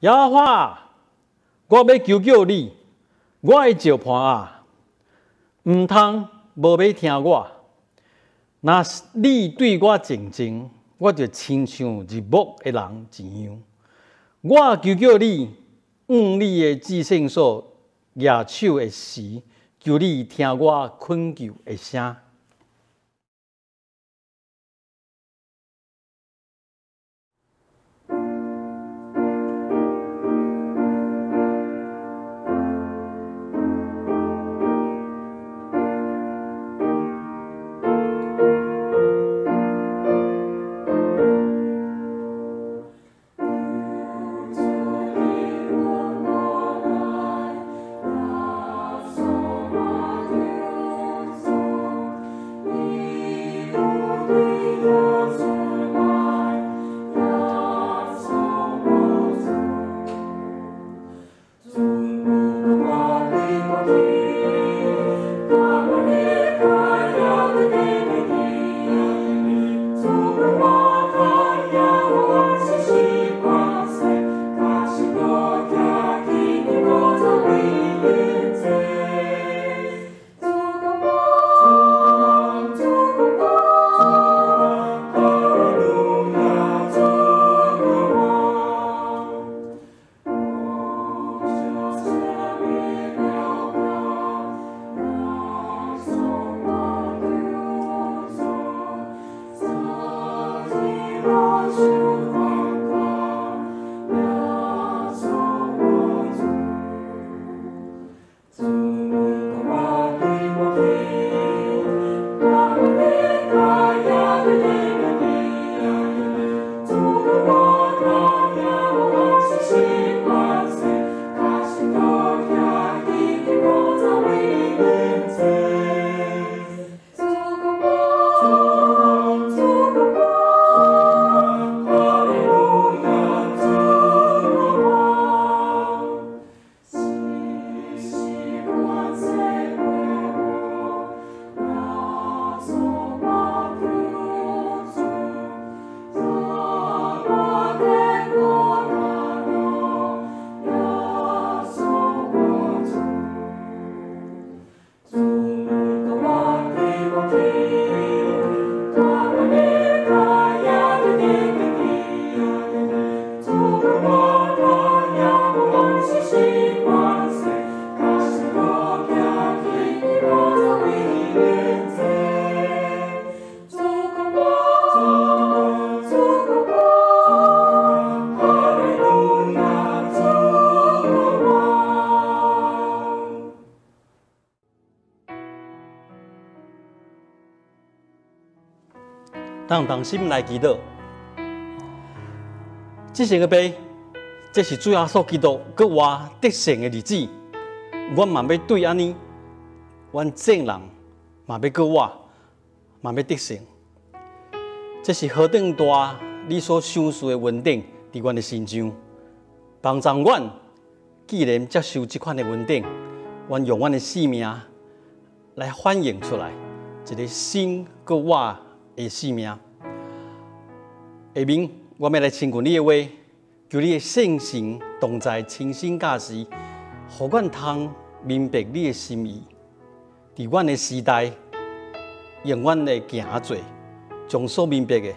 耶和華，我欲求叫你，我的石磐啊，毋通無欲聽我。若是你對我靜靜，我就親像日暮的人一樣。我求叫你，向你的至聖所舉手的時，求你聽我懇求的聲。咱同心來祈禱，這聖個禮拜，這是主耶穌基督閣活得勝的日子，阮嘛欲對按呢，阮眾人嘛欲閣活，嘛欲得勝。這是何等大你所賞賜的恩典，佇阮的身上，幫助阮，既然接受這款的恩典，阮用阮的生命來反映出來一个新閣活的生命。下面我欲來親近你的話，求你的聖神同在，親身教示，予阮通明白你的心意。佇阮的時代，用阮的行做，將所明白的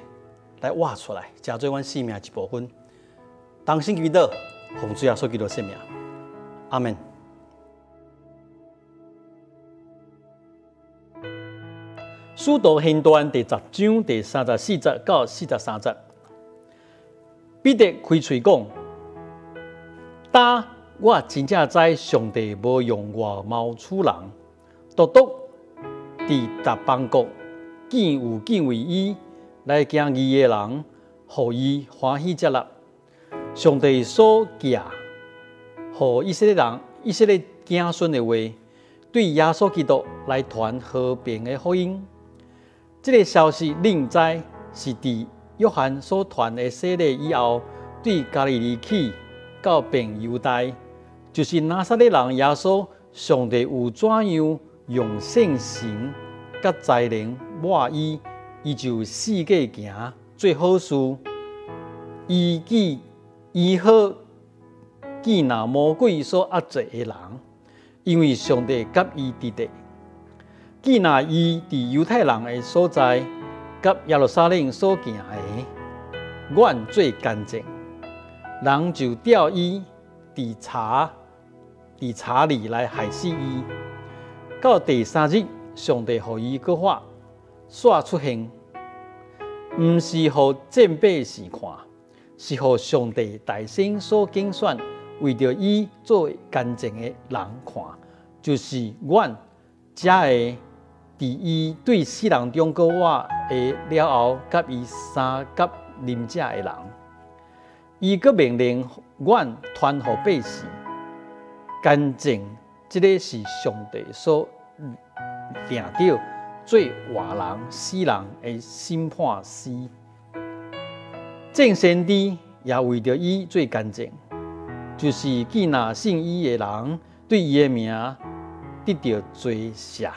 來活出來，成做阮生命的一部分。同心祈禱，奉主耶穌基督聖名，阿們。使徒行傳第十章第三十四節到四十三節，彼得開喙講：今我真正知上帝無用外貌取人，獨獨佇別邦國見有敬畏伊來行義的人，予伊歡喜接納。上帝所寄予以色列人、以色列子孫的話，對耶穌基督來傳和平的福音。這个消息，恁知是佇約翰所傳的洗禮以後，對加利利起到遍猶大，就是拿撒勒人耶穌，上帝有怎樣用聖神佮才能抹伊，伊就四界行做好事，醫治醫好見納魔鬼所壓制的人，因為上帝佮伊佇咧。見納伊佇猶太人的所在，佮耶路撒冷所行的，阮做見證，人就吊伊佇柴裡來害死伊。到第三日，上帝予伊閣活，煞出現，毋是予眾百姓看，是予上帝大先所揀選，為著伊做見證的人看，就是阮遮个佇伊對死人中閣活的了後，佮伊相佮啉食的人。伊閣命令阮傳予百姓，見證這个是上帝所定著做活人死人的審判師。眾先知也為著伊做見證，就是見納信伊的人對伊的名得著罪赦。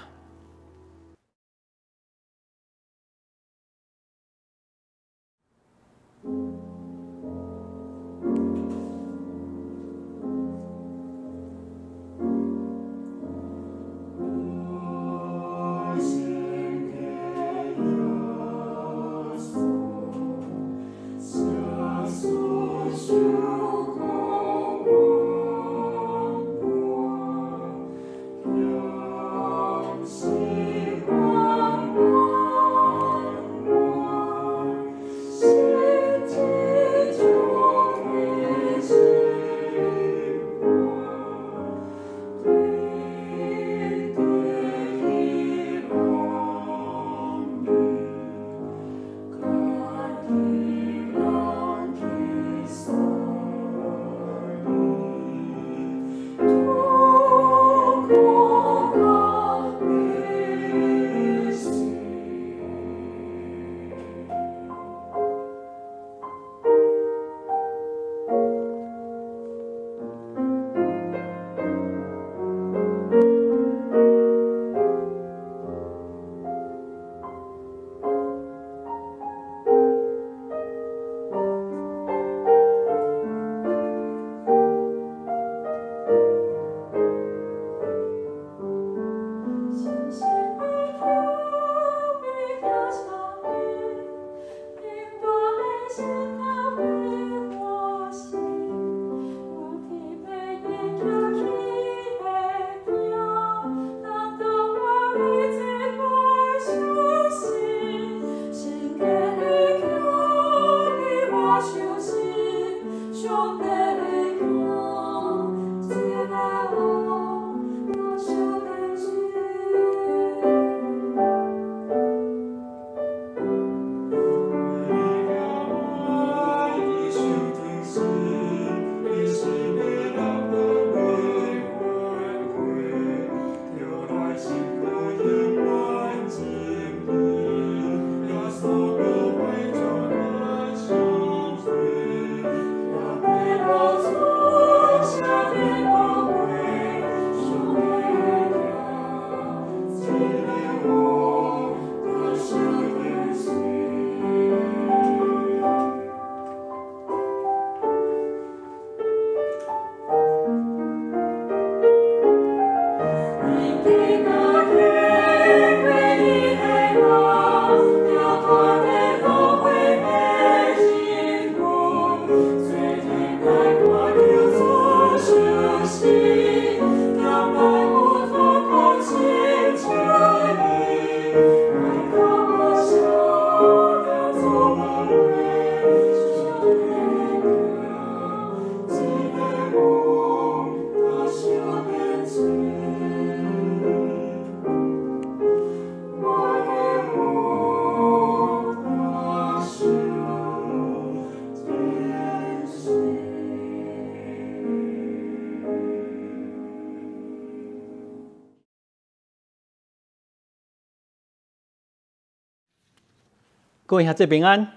各位兄弟平安，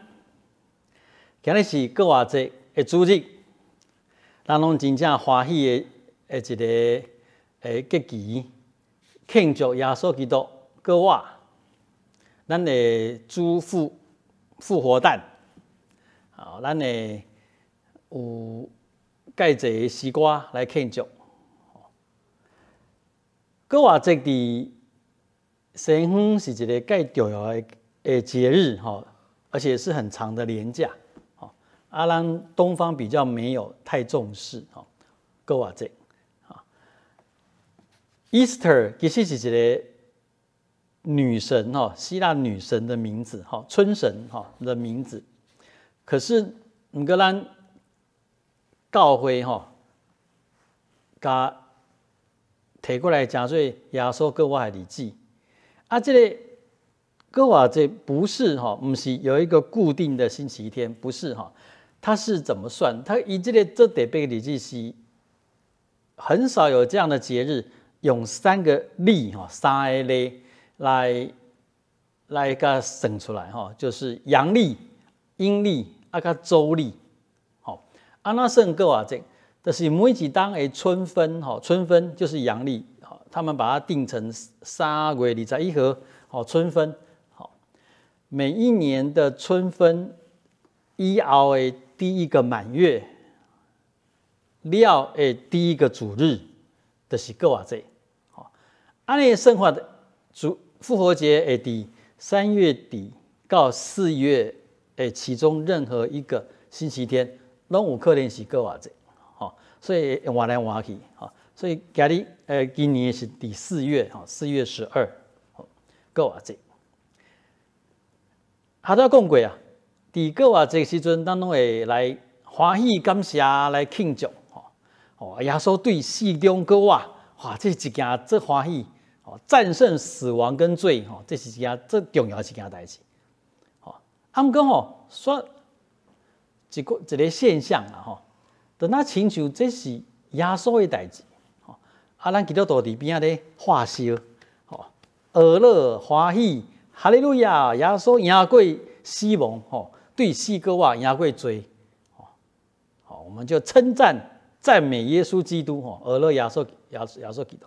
今日是復活節的主日，咱攏真正歡喜的一个節期，慶祝耶穌基督復活。咱會煮復活蛋，咱會有蓋濟的詩歌來慶祝。復活節佇西方是一个蓋重要的節日，吼，而且是很長的連假，吼。啊，咱東方比較沒有太重視，吼，復活節。Easter 其實是一个女神，吼，希臘女神的名字，吼，春神，吼的名字。可是，毋過咱教會，吼，共提過來成做耶穌復活的日子。啊，這个復活節不是吼，毋是有一個固定的星期天，不是吼，它是怎麼算？它伊這个做特別的日子是很少有這樣的節日，用三個曆吼，三个曆來共算出來吼，就是陽曆、陰曆啊，佮周曆，吼，按怎算復活節？就是每一冬的春分，吼，春分就是陽曆，他們把它定成3月21號，吼，春分，好，每一年的春分以後的第一個滿月了的第一個主日，就是復活節，吼，按呢算法，主復活節會佇3月底到4月的其中任何一個星期天，攏有可能是復活節，吼，所以換來換去，吼。所以今日，今年是佇四月，吼，4月12，復活節。頭拄講過啊，佇復活節時陣，咱攏會來歡喜感謝來慶祝，吼，哦，耶穌對死中復活，哇，這是一件足歡喜，哦，戰勝死亡跟罪，吼，這是一件足重要的一件代誌，吼。啊，毋過吼，煞一個現象啊，吼，就若親像這是耶穌的代誌。啊，咱基督徒佇邊仔咧發燒，吼，呵樂歡喜，哈利路亞！耶穌贏過死亡，吼，對死復活贏過罪，吼，好，我們就稱讚讚美耶穌基督，吼，呵樂耶穌耶穌基督。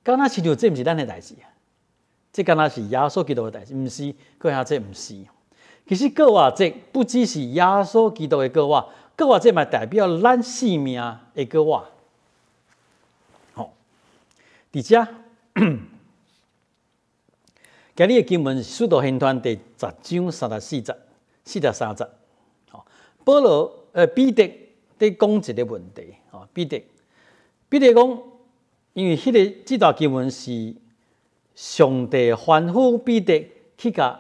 敢若親像這毋是咱的代誌啊？這敢若是耶穌基督的代誌，毋是，閣下這毋是。其實復活節不只是耶穌基督的復活，復活節嘛代表咱性命的復活。佇遮，今日的經文是《使徒行傳》第十章34節、43節。保羅彼得佇講一个問題。吼，彼得講，因為彼个這段經文是上帝吩咐彼得去共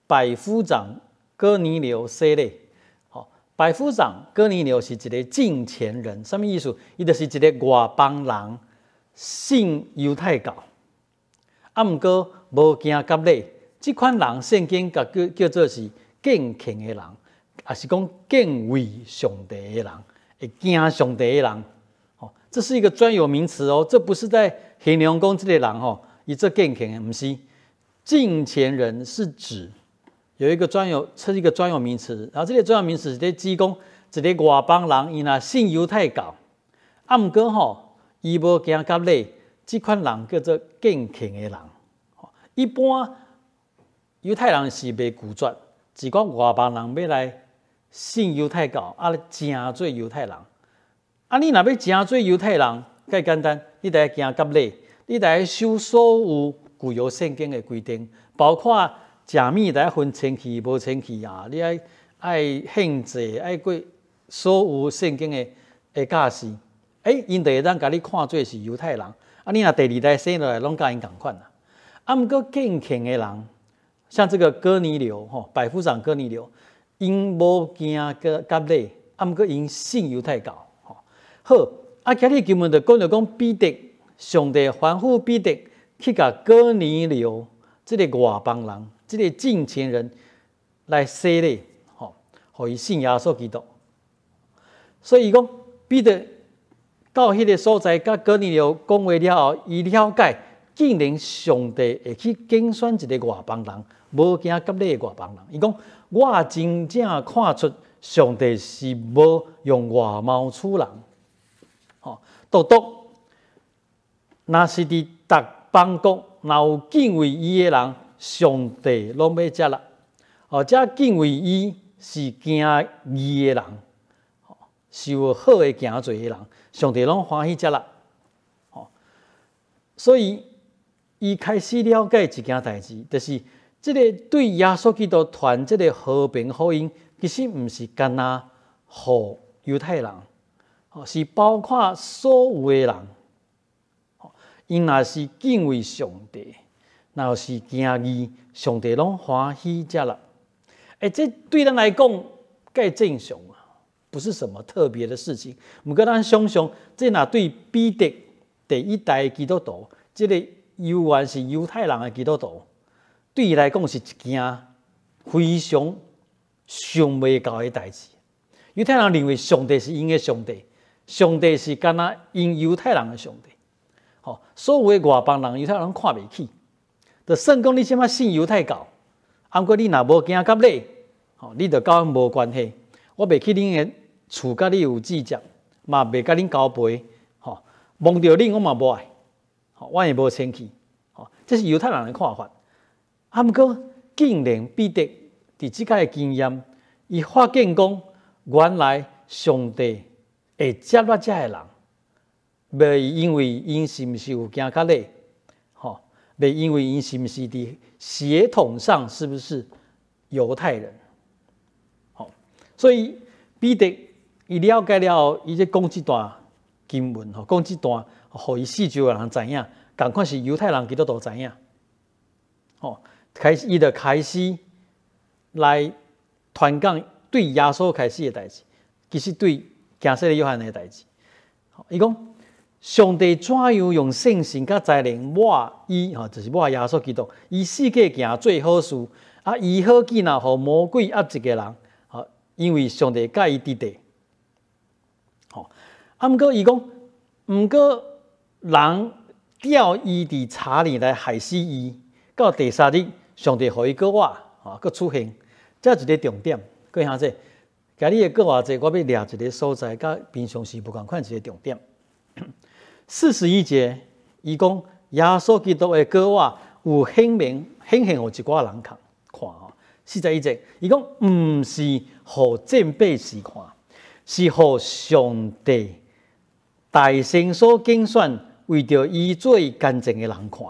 百夫長哥尼流洗禮。吼，百夫長哥尼流是一个敬虔人，啥物意思？伊就是一个外邦人，信猶太教，啊，毋過無行割禮，這款人聖經共叫做是敬虔的人，抑是講敬畏上帝的人，會驚上帝的人。吼，這是一個專有名詞哦，這不是在形容講這个人吼，伊做敬虔的，毋是。敬虔人是指有一個專有，這是一個專有名詞，然後這个專有名詞是咧指講一个外邦人，伊若信猶太教，啊，毋過吼，伊無行割禮，這款人叫做敬虔的人。一般猶太人是袂拒絕，一寡外邦人欲來信猶太教，啊，成做猶太人。啊，你若欲成做猶太人，蓋簡單，你著愛行割禮，你著愛守所有舊約聖經的規定，包括食物著愛分清氣、無清氣啊，你愛獻祭，愛過所有聖經的教示。欸，𪜶就會當共你看做是猶太人。啊，你若第二代生落來，攏佮𪜶仝款啦。啊，毋過敬虔的人，像這个哥尼流吼，百夫長哥尼流，𪜶無行割禮，啊，毋過𪜶信猶太教吼。好，啊，今日經文就講著講彼得，上帝吩咐彼得去共哥尼流這个外邦人，這个敬虔人來洗禮，吼，予伊信耶穌基督。所以伊講彼得到彼个所在，佮哥尼流講話了後，伊了解，竟然上帝會去揀選一个外邦人，無行割禮的外邦人。伊講，我真正看出上帝是無用外貌取人，吼，獨獨若是佇逐邦國，若有敬畏伊的人，上帝攏欲接納。哦，這敬畏伊是驚義的人，受好的行做的人，上帝攏歡喜接納。吼，所以伊開始了解一件代誌，就是這个對耶穌基督傳這个和平福音，其實毋是干焦予猶太人，是包括所有的人。𪜶若是敬畏上帝，若是行義，上帝攏歡喜接納。欸，這對咱來講，蓋正常啊，不是什麼特別的事情。毋過咱想像，這若對彼得第一代基督徒，這个猶原是猶太人的基督徒，對伊來講是一件非常想袂到的代誌。猶太人認為上帝是𪜶的上帝，上帝是干焦𪜶猶太人的上帝。吼，所有的外邦人，猶太人看袂起。就算講你這擺信猶太教，毋過你若無行割禮，吼，你就佮阮無關係。我袂去恁的厝佮你有接觸，嘛袂佮恁交陪，吼，摸著恁我嘛無愛，吼，我也無清氣，吼，這是猶太人的看法。啊，毋過竟然彼得佇這擺的經驗，伊發現講，原來上帝會接納這个人，袂因為𪜶是毋是有行割禮，吼，袂因為𪜶是毋是佇血統上是不是猶太人，吼，所以彼得伊了解了後，伊就講這段經文，吼，講這段，予伊四周的人知影，仝款是猶太人基督徒知影，吼，開始伊就開始來傳講對耶穌開始的代誌，其實對行洗禮約翰的代誌，伊講上帝怎樣用聖神佮才能抹伊，吼，就是抹耶穌基督，伊四界行做好事，啊，伊好見若予魔鬼壓一个人，吼，因為上帝佮伊佇咧，吼，啊，毋過伊講，毋過人吊伊佇柴裡來害死伊，到第三日，上帝予伊閣活，吼，閣出現，這一个重點，各位兄弟，今日的閣偌濟，我欲掠一个所在，佮平常時無仝款一个重點。41節，伊講耶穌基督的復活有顯明顯現予一寡人看看吼。41節，伊講毋是予正百士看，是予上帝大先所揀選為著伊做見證的人看。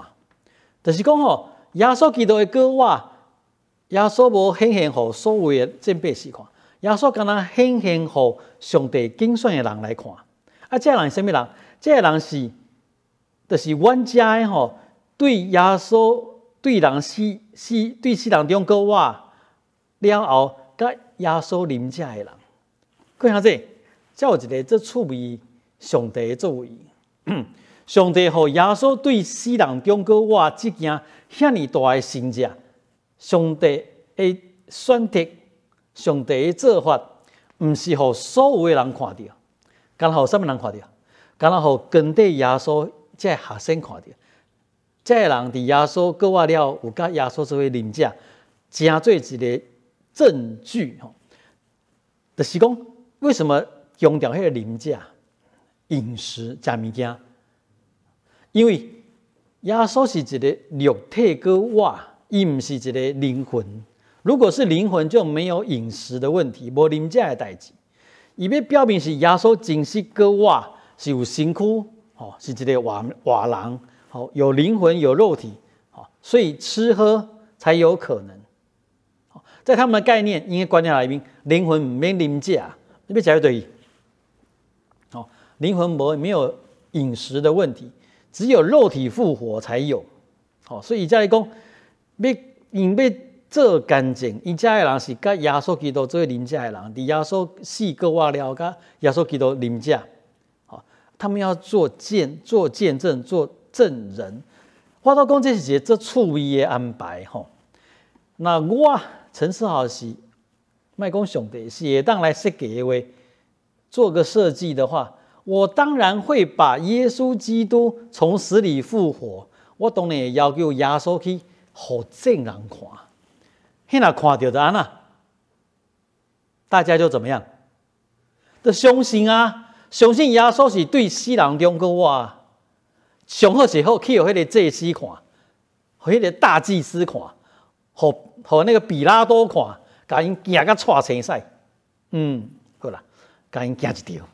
就是講吼，耶穌基督的復活，耶穌無顯現予所有的正百士看，耶穌干焦顯現予上帝揀選的人來看。啊，這个人是啥物人？這个人是，就是阮遮的吼，對耶穌對人死死對死人中復活了後，佮耶穌臨食的人。各位兄弟，這有一个足趣味上帝的作為。上帝予耶穌對死人中復活這件遐爾大的神蹟，上帝的選擇，上帝的做法，毋是予所有的人看著，干焦予啥物人看著？干焦予跟綴耶穌這个學生看著。這个人佇耶穌復活了後，有佮耶穌做伙啉食，成做一个證據吼。就是講，為什麼強調彼个啉食、飲食、食物件？因為耶穌是一个肉體閣活，伊毋是一个靈魂。如果是靈魂，就沒有飲食的問題，無啉食的代誌。伊欲表明是耶穌真實閣活，是有身軀，吼，是一个活活人，吼，有靈魂有肉體，所以吃喝才有可能。在他們的概念，𪜶的觀念內面，靈魂毋免啉食，你欲食就對。哦，靈魂無沒有飲食的問題，只有肉體復活才有。哦，所以伊才來講，欲𪜶欲做見證，𪜶遮的人是佮耶穌基督做伙啉食的人，佇耶穌死復活了，佮耶穌基督啉食。他們要做見證、做證人。我都講這是一个足趣味的安排吼。那我陳世豪是莫講上帝是會當來設計的話，做個設計的話，我當然會把耶穌基督從死裡復活。我當然會要求耶穌去予眾人看，彼若看著就按怎，大家就怎麼樣？就相信啊，相信耶穌是對死人中復活。上好是好去予彼个祭司看，予彼个大祭司看，予那个彼拉多看，共𪜶驚甲掣青屎。好啦，共𪜶驚一跳。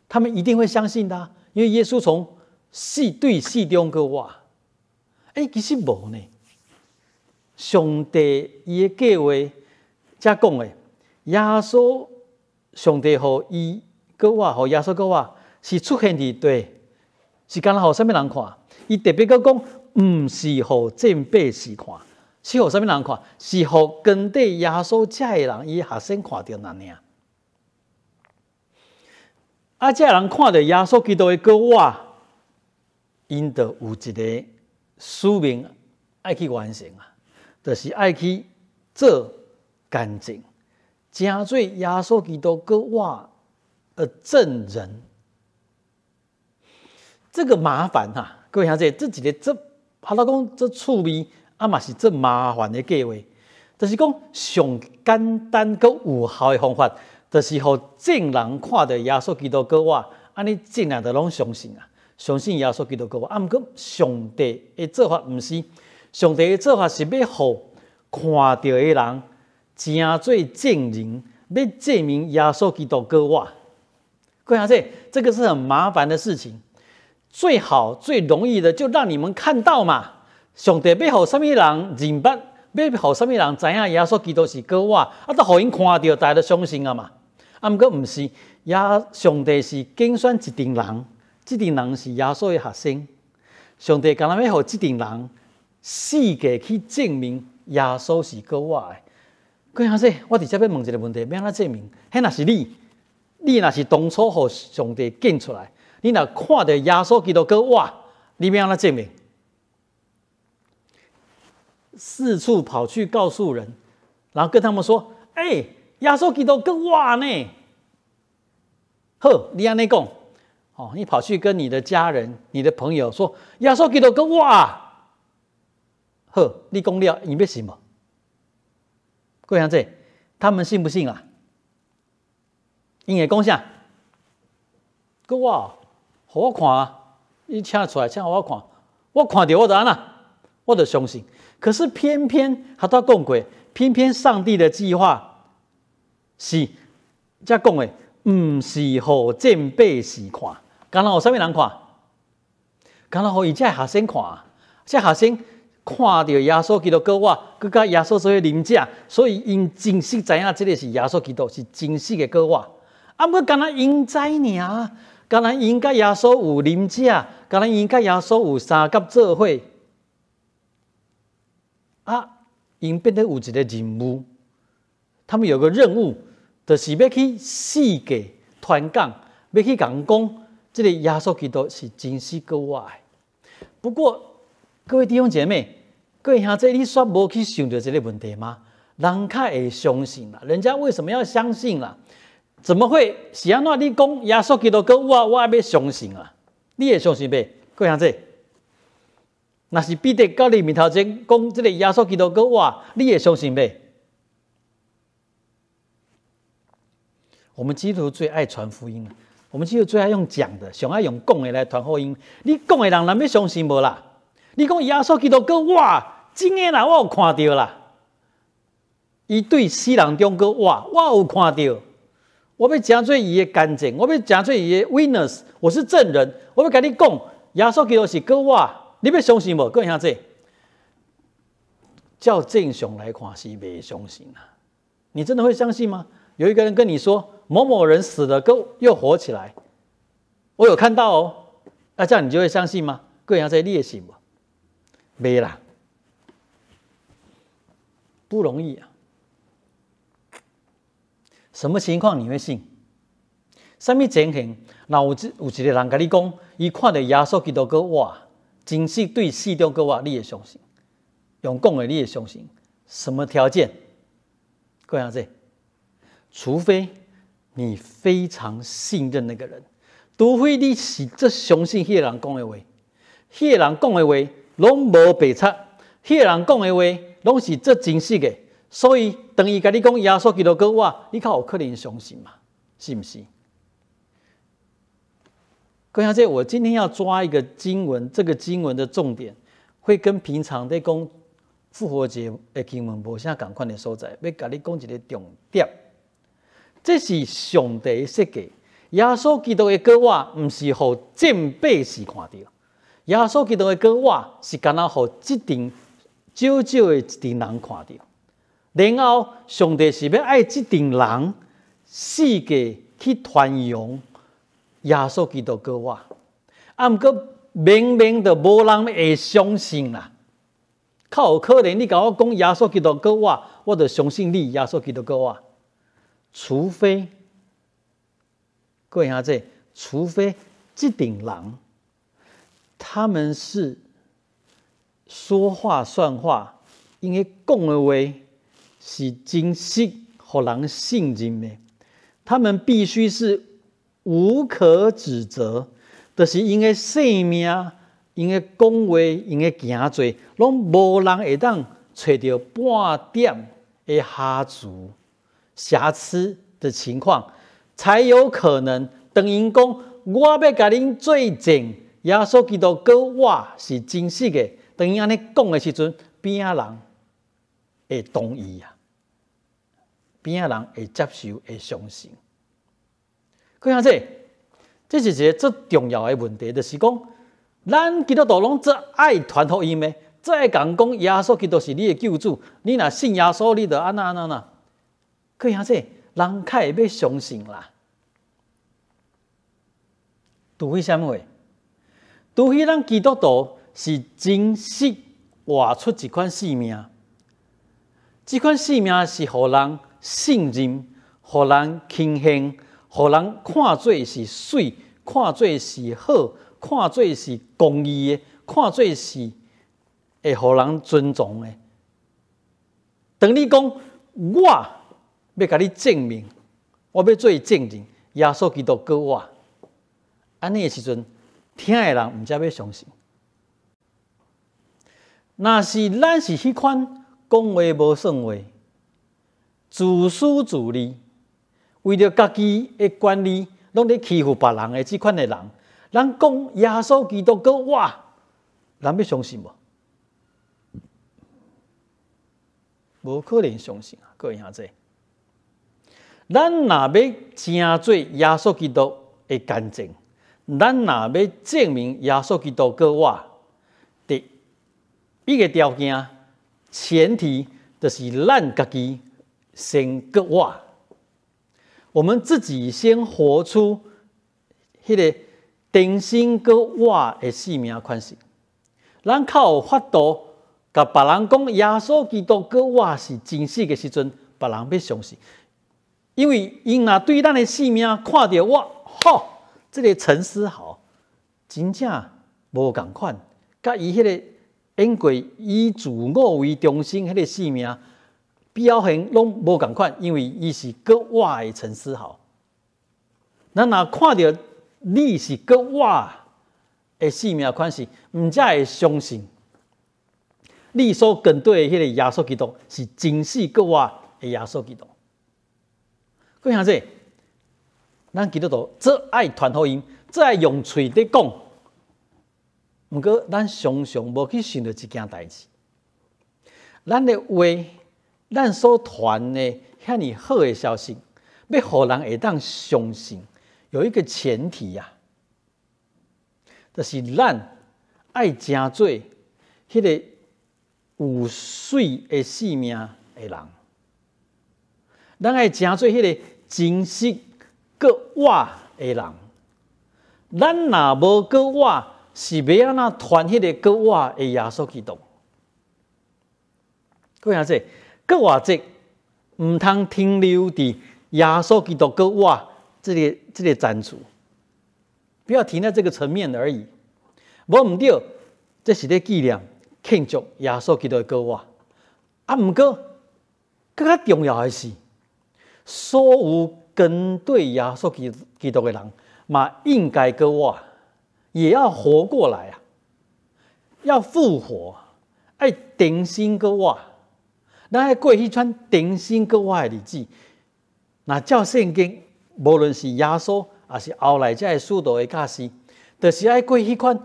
他們一定會相信的，因為耶穌從死對死中閣活。欸，其實無呢。上帝伊的計劃，遮講的，耶穌上帝予伊閣活，予耶穌閣活，是出現佇對，是干焦予啥物人看？伊特別閣講，毋是予眾百姓看，是予啥物人看？是予跟綴耶穌遮的人，伊學生看著爾爾。啊！這人看著耶穌基督的閣活，𪜶就有一个使命愛去完成啊，就是愛去做見證，成做耶穌基督閣活的證人。這個麻煩哈，各位兄弟，這一個這，哈頭講這趣味，啊嘛是這麻煩的計劃，就是講上簡單閣有效的方法。就是予眾人看著耶穌基督閣活，按呢眾人就攏相信啊，相信耶穌基督閣活。啊，毋過上帝的做法毋是，上帝的做法是欲予看著的人，成做證人，欲證明耶穌基督閣活。各位兄弟，這個是很麻煩的事情。最好最容易的，就讓你們看到嘛。上帝欲予啥物人認捌，欲予啥物人知影耶穌基督是閣活，啊，都予𪜶看著，大家都相信啊嘛。啊，毋過毋是，耶上帝是揀選一陣人，這陣人是耶穌的學生。上帝干焦欲予這陣人四界去證明耶穌是閣活的。各位兄弟，我佇遮欲問一个問題，欲按怎證明？彼若是你，你若是當初予上帝揀出來，你若看著耶穌基督閣活，你欲按怎證明？四處跑去告訴人，然後跟他們說：“欸，耶穌基督閣活呢！”好，你按呢講，哦，你跑去跟你的家人、你的朋友說：“耶穌基督閣活。”好，你講了，𪜶欲信無？各位兄弟，他們信不信啊？𪜶會講啥？閣活，予我看啊！你請出來，請予我看，我看著我就按怎，我就相信。可是偏偏他都講過，偏偏上帝的計劃是遮講的，毋是予眾百姓看，干焦予啥物人看？干焦予伊遮學生看，這學生看著耶穌基督閣活，閣佮耶穌做伙啉食，所以𪜶真實知影這个是耶穌基督，是真實的閣活。啊，毋過干焦𪜶知爾，干焦𪜶佮耶穌有啉食，干焦𪜶佮耶穌有相佮做伙。啊，𪜶變得有一个任務，他們有個任務，就是欲去四界傳講，欲去共人講，這个耶穌基督是真實閣活的。不過，各位弟兄姐妹，各位兄弟，你煞無去想著這个問題嗎？人較會相信啦，人家為什麼要相信啦？怎麼會是按怎？你講耶穌基督閣活，我愛欲相信啊？你會相信袂？各位兄弟？若是彼得到你面頭前講這个耶穌基督閣活，你會相信袂？我們基督徒最愛傳福音，我們基督徒最愛用講的，上愛用講的來傳福音。你講的人，人欲相信無啦？你講耶穌基督閣活，真的啦，我有看著啦。伊對死人中閣活，我有看著。我欲成做伊的見證，我欲成做伊的 witness，我是證人。我欲共你講，耶穌基督是閣活，你欲相信無？各位兄弟，照正常來看是袂相信啊。你真的會相信嗎？有一個人跟你說某某人死了，閣又活起來，我有看到哦。那這樣你就會相信嗎？各位兄弟，你會信無？袂啦，不容易啊。什麼情況你會信？啥物情形？若有一个人共你講，伊看著耶穌基督閣活，真實對死中閣活，你會相信？用講的你會相信？什麼條件？各位兄弟，除非你非常信任那個人，除非你是足相信彼个人講的話，彼個人講的話攏無白賊，彼個人講的話攏是足真實的，所以當伊共你講耶穌基督閣活，你較有可能相信嘛？是毋是？各位兄弟，我今天要抓一個經文，這個經文的重點會跟平常在講復活節的經文無啥仝款的所在，欲共你講一个重點。這是上帝設計。耶穌基督的復活，毋是予眾百姓看著。耶穌基督的復活是干焦予這陣少少的一陣人看著。然後上帝是欲愛這陣人四界去傳揚耶穌基督復活。啊，毋過明明就無人會相信啦。較有可能你共我講耶穌基督復活，我就相信你耶穌基督復活。除非，各位兄弟，除非這陣人，他們是說話算話，𪜶講的話是真實，予人信任的。他們必須是無可指責，就是𪜶的生命、𪜶的講話、𪜶的行做，攏無人會當揣著半點的瑕疵、瑕疵的情況，才有可能。當𪜶講我欲共恁做證，耶穌基督復活是真實的。當𪜶按呢講的時陣，邊仔人會同意啊？邊仔人會接受、會相信？各位兄弟，這是一個足重要的問題，就是講，咱基督徒攏足愛傳福音的，足愛共人講耶穌基督是你的救主。你若信耶穌，你就按怎按怎按怎。各位兄弟，人較會欲相信啦。除非啥物貨？除非咱基督徒是真實活出一款生命，這款生命是予人信任、予人傾幸、予人看做是媠、看做是好、看做是公義的、看做是會予人尊重的。當你講我欲共你證明，我欲做證人，耶穌基督復活，按呢的時陣，聽的人毋才欲相信。若是咱是彼款講話無算話，自私自利，為著家己的權利，攏咧欺負別人的這款的人，咱講耶穌基督復活，人欲相信無？無可能相信啊！各位兄弟，咱若欲成做耶穌基督的見證，咱若欲證明耶穌基督復活，第一個條件前提就是咱家己先復活，我們自己先活出彼個重生復活的生命款式，咱較有法度共別人講耶穌基督復活是真實的時陣，別人欲相信，因為𪜶若對咱的生命看著哇，吼，這個陳思豪真正無仝款，佮伊彼個演過以自我為中心彼個生命表現攏無仝款，因為伊是復活的陳思豪。咱若看著你是復活的生命款式，毋才會相信你所跟隨的彼個耶穌基督是真實復活的耶穌基督。各位兄弟，咱基督徒足愛傳福音，足愛用喙佇講，毋過咱常常無去想著一件代誌。咱的話，咱所傳的遐爾好的消息，欲予人會當相信，有一個前提啊，就是咱愛成做彼個有媠的生命的人，咱愛成做彼個真實復活的人。咱若無復活，是欲按怎傳彼個復活的耶穌基督？各位兄弟，復活節毋通停留佇耶穌基督復活這個層次，不要停在這個層面而已。無毋對，這是咧紀念慶祝耶穌基督的復活。啊，毋過閣較重要的是，所有跟隨耶穌基督的人，嘛應該復活，也要活過來啊！要復活，愛重新復活。咱愛過彼款重新復活的日子。若照聖經，無論是耶穌，抑是後來這个使徒的教示，就是愛過彼款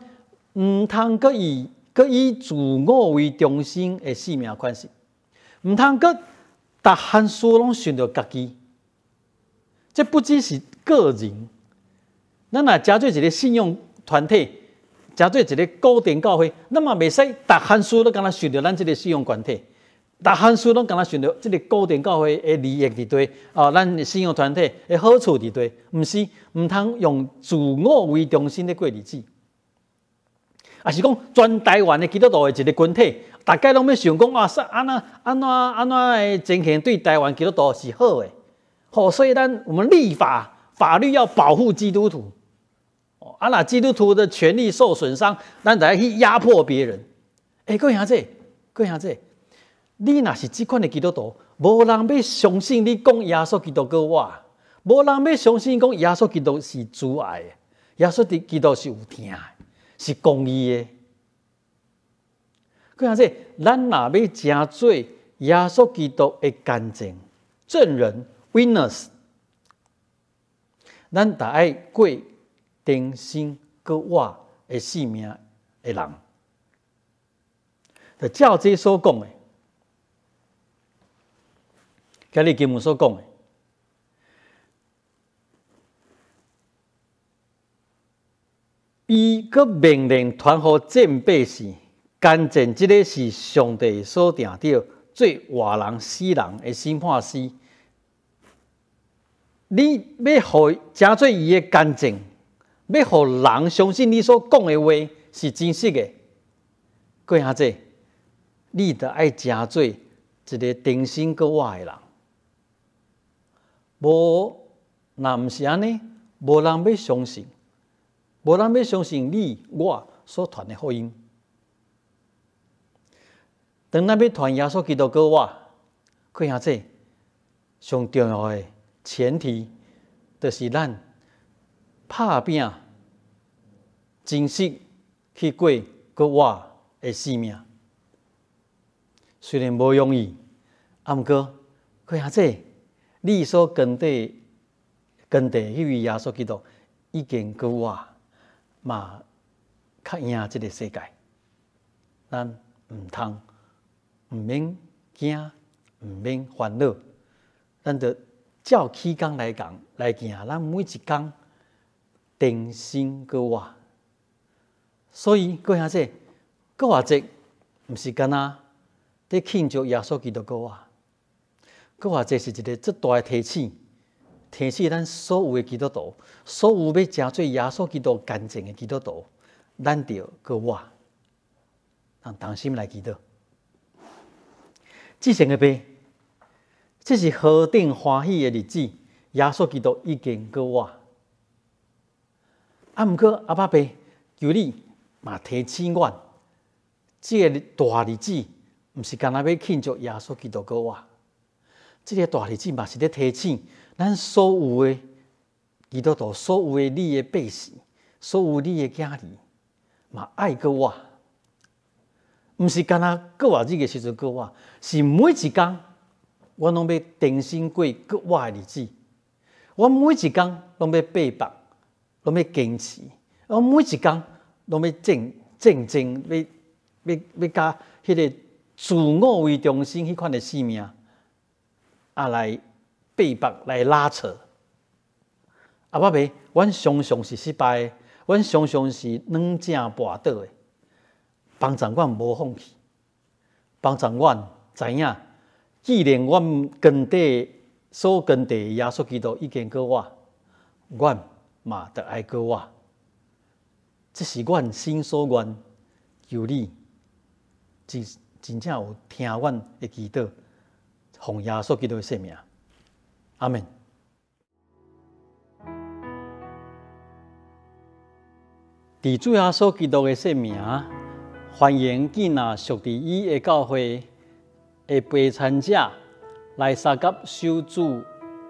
毋通閣以自我為中心的生命款式，毋通閣逐項事攏想著家己。這不只是個人，咱若成做一個信仰團體，成做一個固定教會，咱嘛袂使逐項事攏敢若想著咱這個信仰團體，逐項事攏敢若想著這個固定教會的利益佇底，哦，咱信仰團體的好處佇底，毋是，毋通用自我為中心咧過日子。抑是講全台灣的基督徒的一個群體，大家攏欲想講啊，按怎按怎按怎的情形對台灣基督徒是好的，好，所以咱我們立法法律要保護基督徒。啊，若基督徒的權利受損傷，咱就愛去壓迫別人。欸，各位兄弟，各位兄弟，你若是這款的基督徒，無人欲相信你講耶穌基督閣活，無人欲相信講耶穌基督是慈愛的，耶穌基督是有疼的，是公義的。各位兄弟，咱若欲成做耶穌基督的見證證人 witness，咱就愛過重生閣活的生命的人，就照這所講的，今日經文所講的，伊閣命令傳予眾百姓，見證這个是上帝所定著做活人死人的審判師。你欲予成做伊的見證，欲予人相信你所講的話是真實的，各位兄弟，你著愛成做一个重生閣活的人。無，若毋是按呢，無人欲相信，無人欲相信你我所傳的福音。當咱欲傳耶穌基督閣活，各位兄弟，上重要的前提，就是咱拍拚真實去過閣活的生命。雖然無容易，啊，毋過，各位兄弟，你所跟綴跟綴彼位耶穌基督已經閣活，嘛較贏這个世界。咱毋通毋免驚，毋免煩惱，咱就照起工來講來行，咱每一工重生閣活。所以各位兄弟，復活節毋是干焦佇慶祝耶穌基督復活，復活節是一个足大的提醒，提醒咱所有的基督徒，所有欲成做耶穌基督見證的基督徒，咱著閣活，咱同心來祈禱。至聖的父，這是何等歡喜的日子！耶穌基督已經閣活。啊，毋過阿爸父，求你嘛提醒阮，這个大日子毋是干焦欲慶祝耶穌基督閣活，這个大日子嘛是咧提醒咱所有的基督徒，所有的你的百姓，所有你的囝兒，嘛愛閣活。毋是干焦復活日的時陣閣活，是每一工，阮攏欲重新過閣活的日子。阮每一工攏欲爬百，攏欲堅持。阮每一工攏欲戰戰爭，欲欲欲佮彼个自我為中心彼款的生命，啊來爬百來拉扯。阿爸爸，阮常常是失敗的，阮常常是軟正跋倒的。幫助阮無放棄，幫助阮知影，既然阮根底所跟綴耶穌基督已經閣活，阮嘛著愛閣活。這是阮心所願，求你真真正有聽阮的祈禱，奉耶穌基督的聖名，阿們。佇主耶穌基督的聖名，歡迎建立屬佇伊的教會的陪餐者來相佮守主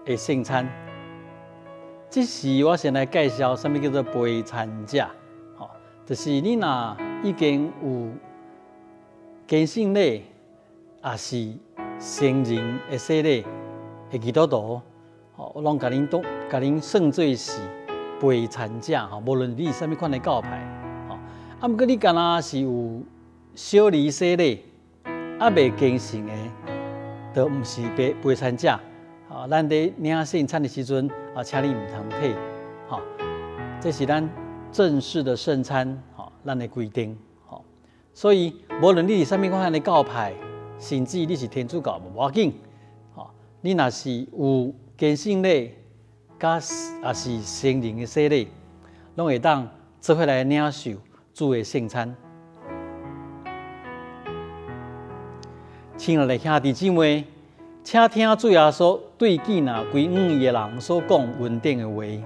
的聖餐。這時我先來介紹啥物叫做陪餐者，吼，就是你若已經有堅信禮，抑是成人的洗禮的基督徒，吼，我攏共恁當，共恁算做是陪餐者，吼，無論你是啥物款的教派，吼，啊，毋過你敢若是有小兒洗禮，猶未堅信的，就毋是陪餐者，啊，咱佇領聖餐的時陣啊，請你毋通提，吼，這是咱正式的聖餐，吼，咱的規定，吼。所以無論你是啥物款的教派，甚至你是天主教，無要緊，吼，你若是有堅信禮，佮也是成人的洗禮，攏會當做伙來領受主的聖餐。親愛的兄弟姊妹，請聽主耶穌對見若歸向伊的人所講恩典的話。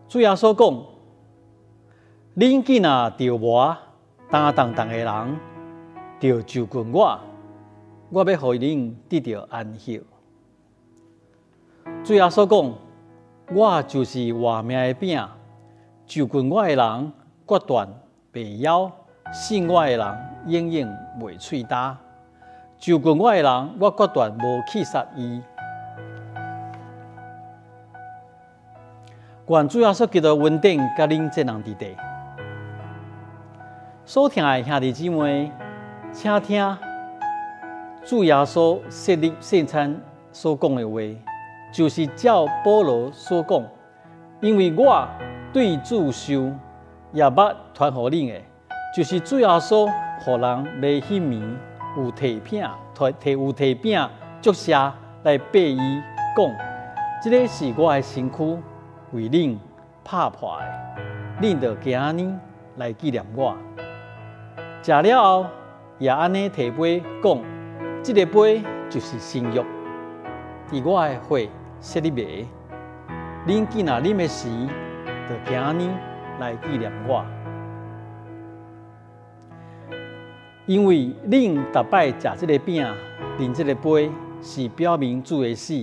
主耶穌講：恁見若著磨擔重重的人，著就近我，我欲予恁得著安息。主耶穌講：我就是活命的餅，就近我的人，決斷袂枵；信我的人，永遠袂喙焦。就近我的人，我決斷無棄殺伊。願主耶穌基督的恩典佮恁眾人佇底。所疼的兄弟姊妹，請聽主耶穌設立聖餐所講的話，就是照保羅所講，因為我對主受，也捌傳予恁的，就是主耶穌予人賣彼暝有提餅，提有提餅祝謝來擘伊，講：這个是我的身軀，為恁拍破的，恁著行按呢來紀念我。食了後，也按呢提杯講：這个杯就是新約，佇我的血設立的。恁見若啉的時，就行按呢來紀念我。因為恁逐擺食這个餅、啉這个杯，是表明主的死，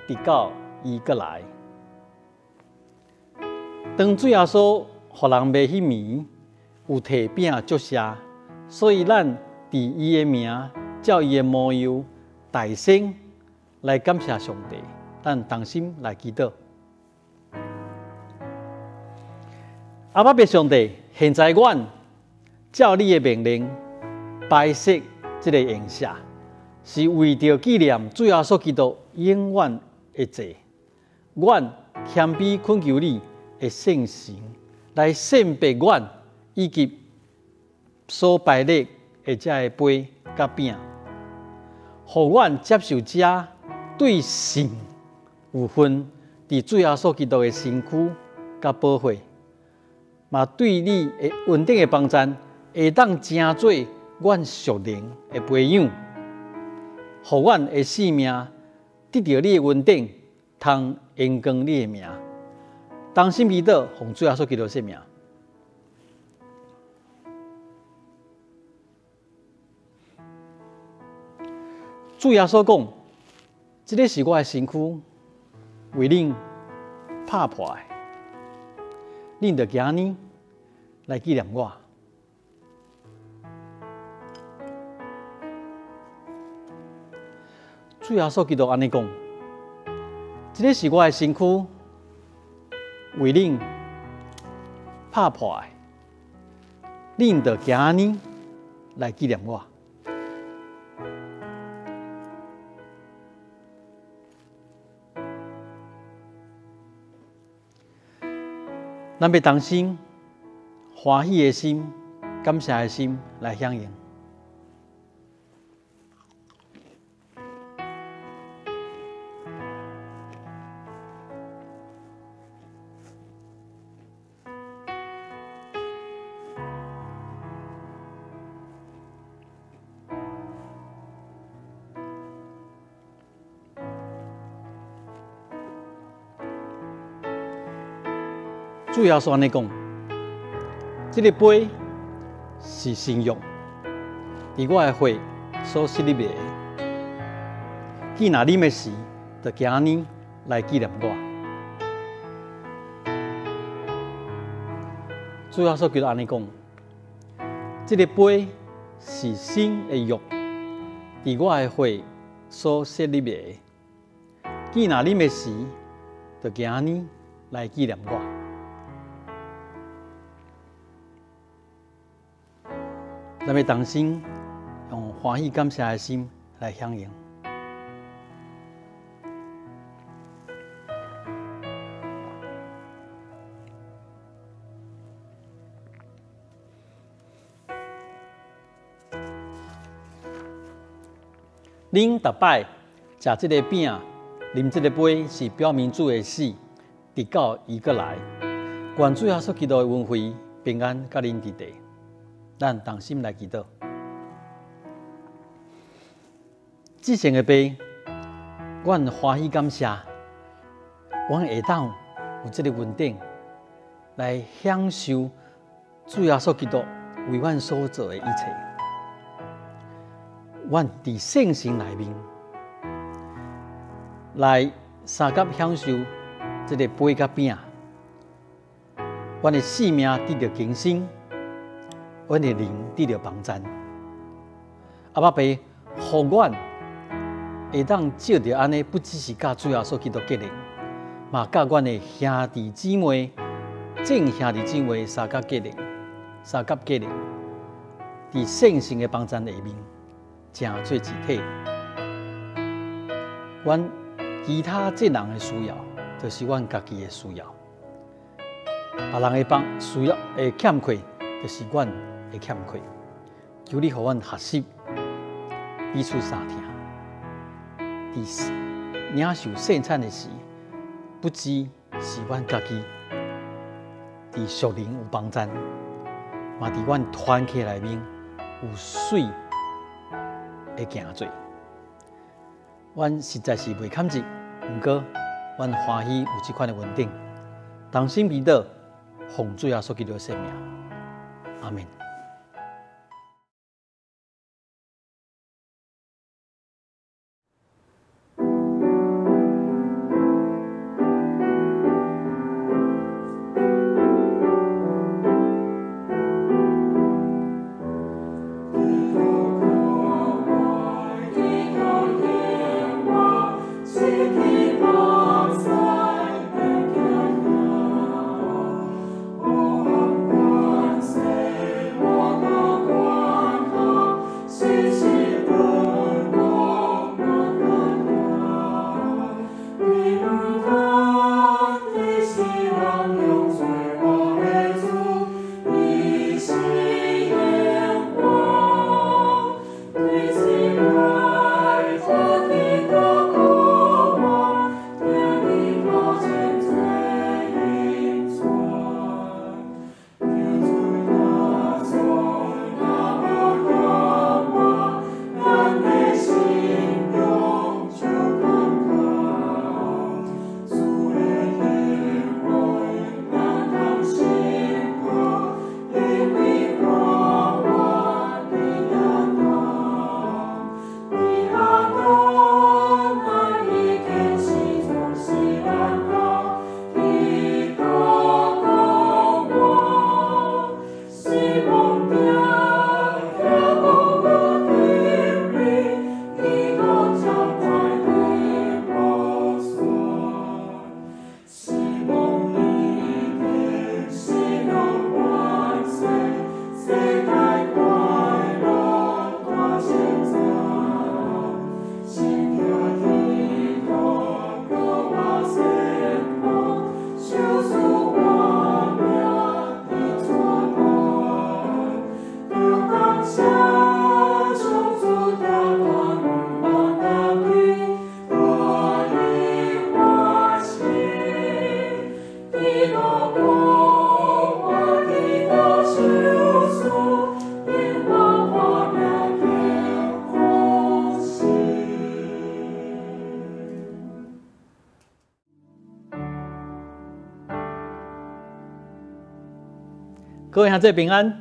直到伊閣來。當主耶穌予人賣彼暝，有提餅祝謝，所以咱佇伊的名，照伊的模樣，大聲來感謝上帝。咱同心來祈禱。阿爸父上帝，現在阮照你的命令擺設這个宴席，是為著紀念主耶穌基督永遠的祭。阮謙卑懇求你的聖神來聖別阮以及所擺列的這个杯佮餅，予阮接受這對信有份佇主耶穌基督的身軀佮寶血，嘛對你的恩典的幫贊，會當成做阮屬靈的培養，予阮的性命得著你的恩典，通榮光你的名。同心祈禱，奉主耶穌基督聖名。主耶穌講：這个是我的身軀，為恁拍破的，恁著行按呢來紀念我。主耶穌基督按呢講：這个是我的身軀，為恁拍破的，恁著行按呢來紀念我。咱欲同心歡喜的心、感謝的心來響應。主耶穌按呢講，這个杯是新約，佇我的血所設立的。見若啉的時，就行按呢來紀念我。主耶穌基督按呢講，這个杯是新的約，佇我的血所設立的。見若啉的時，就行按呢來紀念我。咱欲同心用歡喜感謝的心來響應。恁逐擺食這个餅，啉這个杯，是表明主的死，直到伊閣來。願主耶穌基督的恩惠平安佮恁佇佇。咱同心來祈禱。至聖的父，阮歡喜感謝，阮會當有這个恩典來享受主耶穌基督為阮所做的一切。阮佇聖城內面來相佮享受這个杯佮餅，阮的性命得著更新，阮的靈得著幫贊。阿爸父，予阮會當藉著按呢，不只是佮主耶穌基督結連，嘛佮阮的兄弟姊妹、眾兄弟姊妹相佮結連、相佮結連，佇聖神的幫贊下面，成做一體。阮其他眾人的需要，就是阮家己的需要；別人的幫需要的欠缺，就是阮的欠缺。求你予阮學習彼此相疼。佇領受聖餐的時，不只是阮家己佇屬靈有幫贊，嘛佇阮團契內面有媠的行做。阮實在是袂堪得，毋過阮歡喜有這款的恩典。同心祈禱，奉主耶穌基督的聖名，阿們。各位兄弟平安。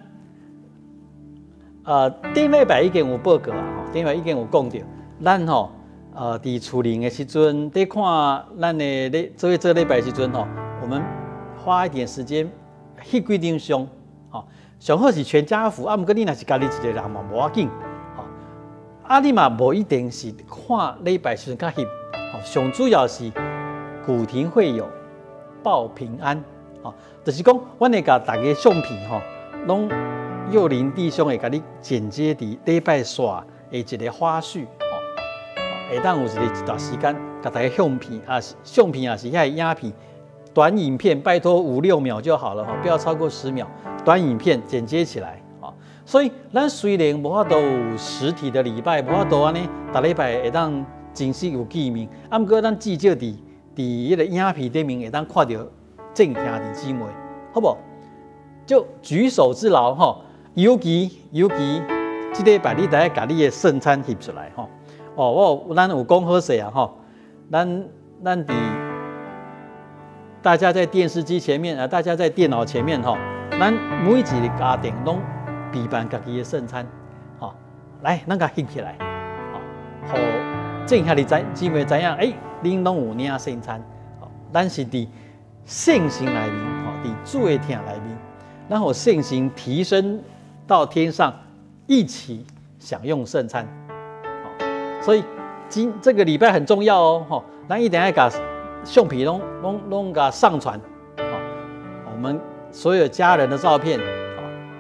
頂禮拜已經有報告啊，吼，頂禮拜已經有講著，咱吼，佇厝靈的時陣，佇看咱的咧做做禮拜的時陣吼，我們花一點時間翕幾張相，吼，上好是全家福啊。毋過你若是家己一個人嘛，無要緊，吼，啊，你嘛無一定是看禮拜時陣較翕，吼，上主要是古亭會友報平安。吼，就是講，阮會共逐家相片吼，攏幼林弟兄會共你剪接佇禮拜煞的一個花絮，吼，會當有一個一段時間，共大家相片啊，相片也是遐個影片，短影片，拜託5、6秒就好了，吼，不要超過10秒，短影片剪接起來，吼，所以咱雖然無法度有實體的禮拜，無法度按呢，逐禮拜會當真實有見面，啊，毋過咱至少佇彼个影片頂面會當看著眾兄弟姊妹，好無？就舉手之勞吼，尤其這禮拜你著愛共你的聖餐翕出來吼。哦，我有咱有講好勢啊吼，咱佇大家在電視機前面啊，大家在電腦前面吼，咱每一个家庭攏備辦家己的聖餐，吼，來，咱共翕起來，吼，予眾兄弟姊妹知影，欸，恁攏有領聖餐，吼，咱是佇聖神內面，吼，佇主的疼內面，咱予聖神提升到天上，一起享用聖餐，吼，所以今這個禮拜很重要哦，吼，咱一定愛共相片攏共上傳，吼，我們所有家人的照片，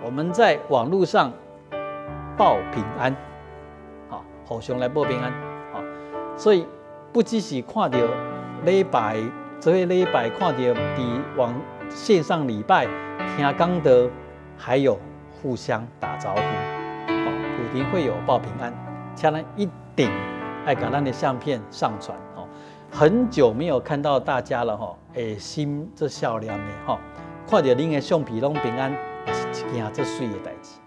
我們在網路上報平安，好，互相來報平安，好，所以不只是看著禮拜，這個禮拜看著佇網線上禮拜聽講道，還有互相打招呼，好，普廷會友報平安，請咱一定愛共咱的相片上傳，哦，很久沒有看到大家了，吼，欸，心足少年的，吼，看著恁的相片攏平安，也是一件足媠的代誌。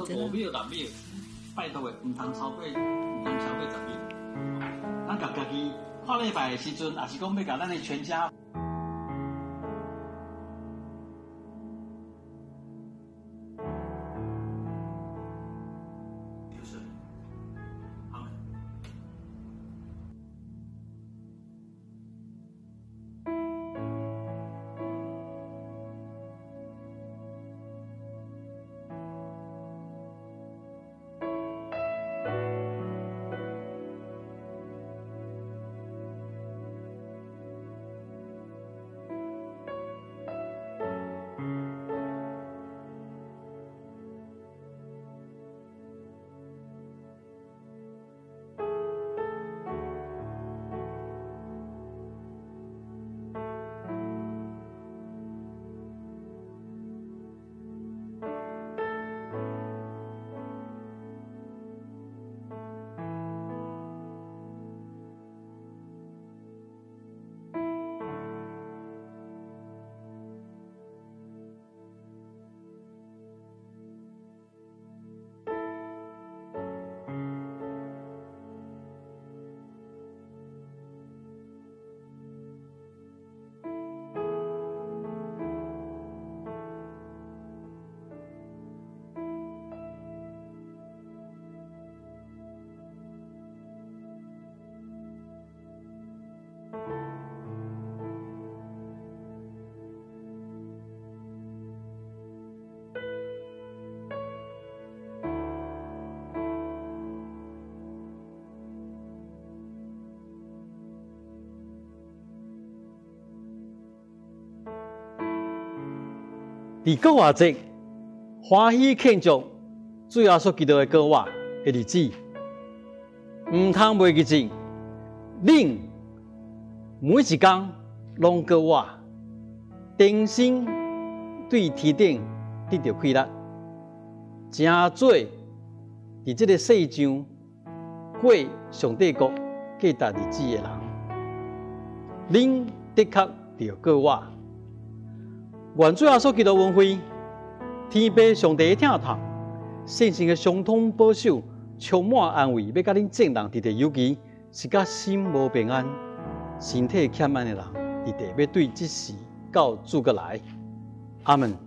5秒、6秒，拜託的，毋通超過10秒。咱共家己看禮拜的時陣，抑是講欲共咱的全家。就是他們。佇復活節歡喜慶祝主耶穌基督的復活的日子，毋通袂記得，恁每一工攏閣活，重新對天頂得著快樂，成做佇這个世上過上帝國價值日子的人，恁的確著閣活。願主耶穌基督恩惠，天父上帝的疼痛，聖神的相通保守，充滿安慰，欲佮恁眾人，特別尤其是佮心無平安、身體欠安的人，直直欲對這時到主閣來。阿門。